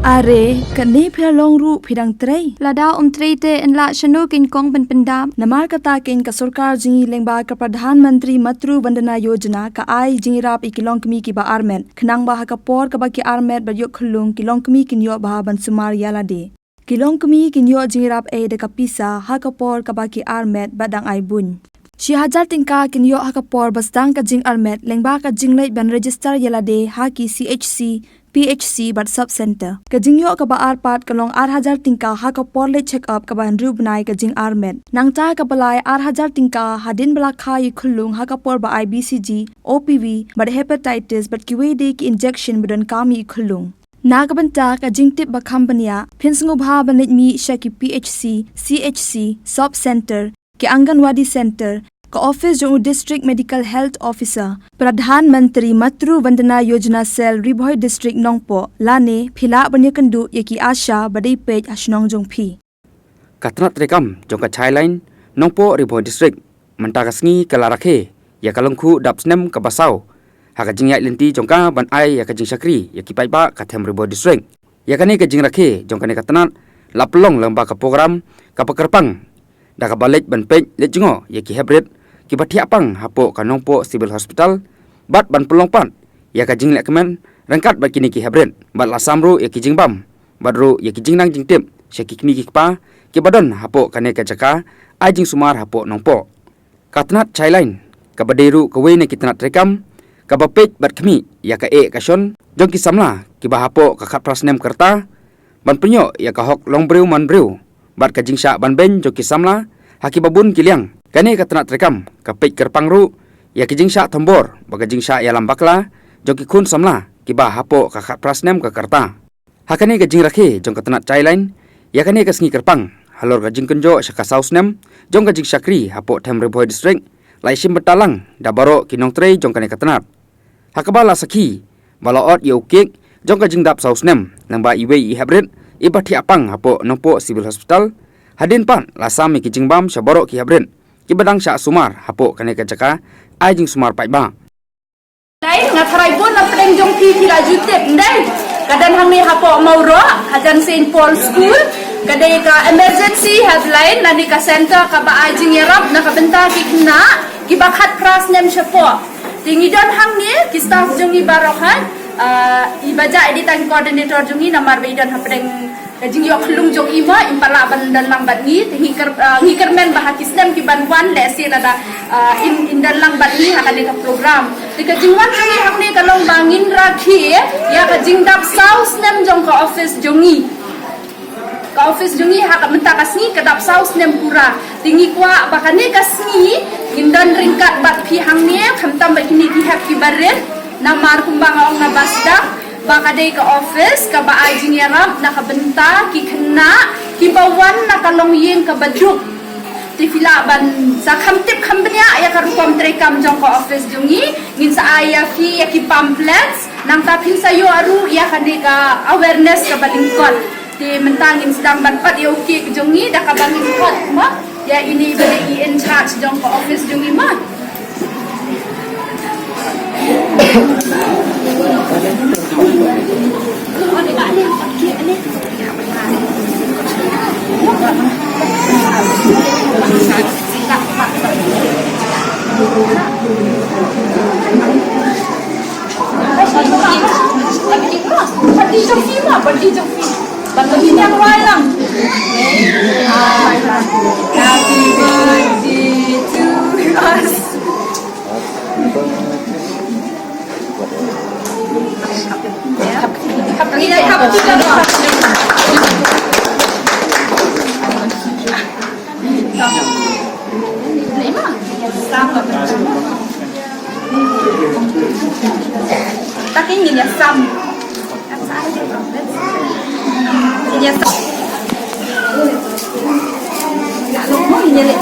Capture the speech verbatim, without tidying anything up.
Are, kane phi la long ruh phi dang trei. Lada ym trei te yn lah shano kein kong ban pyndap. Namar kata kein ka sorkar jong ngi lyngba ka Pradhan Mantri Matru Vandana Yojana ka ai jingïarap ïa ki longkmie kiba armet. Khnang ba ha ka por kaba ki armet bad ïoh khyllung ki longkmie kin ïoh bha ban sumar ïa lade. Ki longkmie kin ïoh jingïarap ei da ka pisa ha ka por kaba ki armet bad dang ai buiñ. Shi hajar tyngka kin ïoh ha ka por ba sdang ka jingarmet lyngba ka jingleit ban register ïa lade ha ki C H C, P H C bad sub center. Ka jingïoh kaba ar pat ka long ar hajar tyngka ha ka por leit check up kaba hynriew bnai ka jingarmet. Nangta kaba lai ar hajar tyngka hadien ba la kha ïa khyllung ha ka por ba ai B C G, O P V bad hepatitis bad kiwei de ki injection ba donkam ïa khyllung. Na ka bynta ka jingtip ba kham bniah, phin sngewbha ban leit mih sha ki P H C, C H C, sub center, ki Anganwadi center, ka office jong u District Medical Health Officer, Pradhan Mantri Matru Vandana Yojana Cell, Ri Bhoi District, Nongpoh, lane phi lah ban ïakynduh ïa ki ASHA ba dei peit ha shnong jong phi. Ka tnat treikam jong ka Childline Nongpoh, Ri Bhoi District, mynta ka sngi ka la rakhe ïa ka lyngkhuh dap snem kaba saw ha ka jingïaid lynti jong ka ban ai ïa ka jingshakri ïa ki paidbah ka Them Ri Bhoi District. Ïa kane ka jingrakhe jong kane ka tnat la pynlong lyngba ka program kaba kyrpang da kaba leit ban peit leit jngoh ïa ki heprit kiba thiah pang hapoh ka Nongpoh Civil Hospital bad ban pynlong pat ïa ka jinglehkmen ryngkat bad kine ki heprit bad la sam ruh ïa ki jingbam bad ruh ïa ki jingnang jingtip sha ki kmie ki kpa kiba don hapoh kane ka jaka ai jingsumar hapoh Nongpoh. Ka tnat Childline kaba dei ruh kawei na ki tnat treikam kaba peit bad khmih ïa ka eh ka shon jong ki samla kiba hapoh ka khatphra snem ka rta ban pynïoh ïa ka hok long briew man briew bad ka jingshah ban beiñ jong ki samla ha kiba bun ki liang. Kane ka tnat treikam ka peit kyrpang ruh ïa ka jingshah thombor bad ka jingshah ïalam bakla jong ki khun samla kiba hapoh ka khatphra snem ka rta. Ha kane ka jingrakhe jong ka tnat Childline ïa kane ka sngi kyrpang halor ka jingkynjoh sha ka saw snem jong ka jingshakri hapoh Them Ri Bhoi District, la ïashim bynta lang da baroh ki nongtrei jong kane ka tnat. Ha kaba la sakhi ba la ot ïa u cake jong ka jingdap saw snem lyngba iwei i heprit iba thiah pang hapoh Nongpoh Civil Hospital. Hadien pat la sam ïa ki jingbam sha baroh ki heprit kiba dang shah sumar hapoh kane ka jaka ai jingsumar paidbah. Dei, nga tharai bun na pdeng jong phi phi la ju tip, dei. Ka don hangne hapoh Mawroh, hajan Saint Paul School, ka dei ka emergency helpline, lane ka center kaba ai jingïarap na ka bynta ki khynnah kiba khatphra snem shapoh. Te ngi don hangne ki staff jong ngi baroh, ha, ah, iba jah i dei tang coordinator jong ngi namar ba i don hapdeng ka jingïoh khyllung jong i mo, im pat lah ban don lang bad ngi, te ngi kyr-, ah, ngi kyrmen ba ha ki snem ki ban wan lehse lada, ah, in, in don lang bad ngi ha kane ka program. Te ka jingwan jong ngi hangne ka long ba ngin rakhe ïa ka jingdap saw snem jong ka office jong ngi. Ka office jong ngi ha ka mynta ka sngi ka dap saw snem pura. Te ngi kwah ba kane ka sngi ngin don ryngkat bad phi hangne, khamtam bad kine ki hep kiba rit, namar kumba nga ong na ba sdang ba ka dei ka office kaba ai jingïarap na ka bynta ki khynnah kiba wan na ka longïing kaba duk. Te phi lah ban sa kham tip kham bniah ïa ka rukom treikam jong ka office jong ngi, ngin sa ai ïa phi ïa ki pamphlets, nangta phin sa ïoh ruh ïa kane ka awareness kaba lyngkot. Te mynta ngin sdang ban ot ïa u cake jong ngi da kaba ngin ot ma ïa ine iba dei i in charge jong ka office jong ngi ma. Happy birthday to us. Takin ngin ïa sam. Ngin ïa sam. Ngin ïa leh.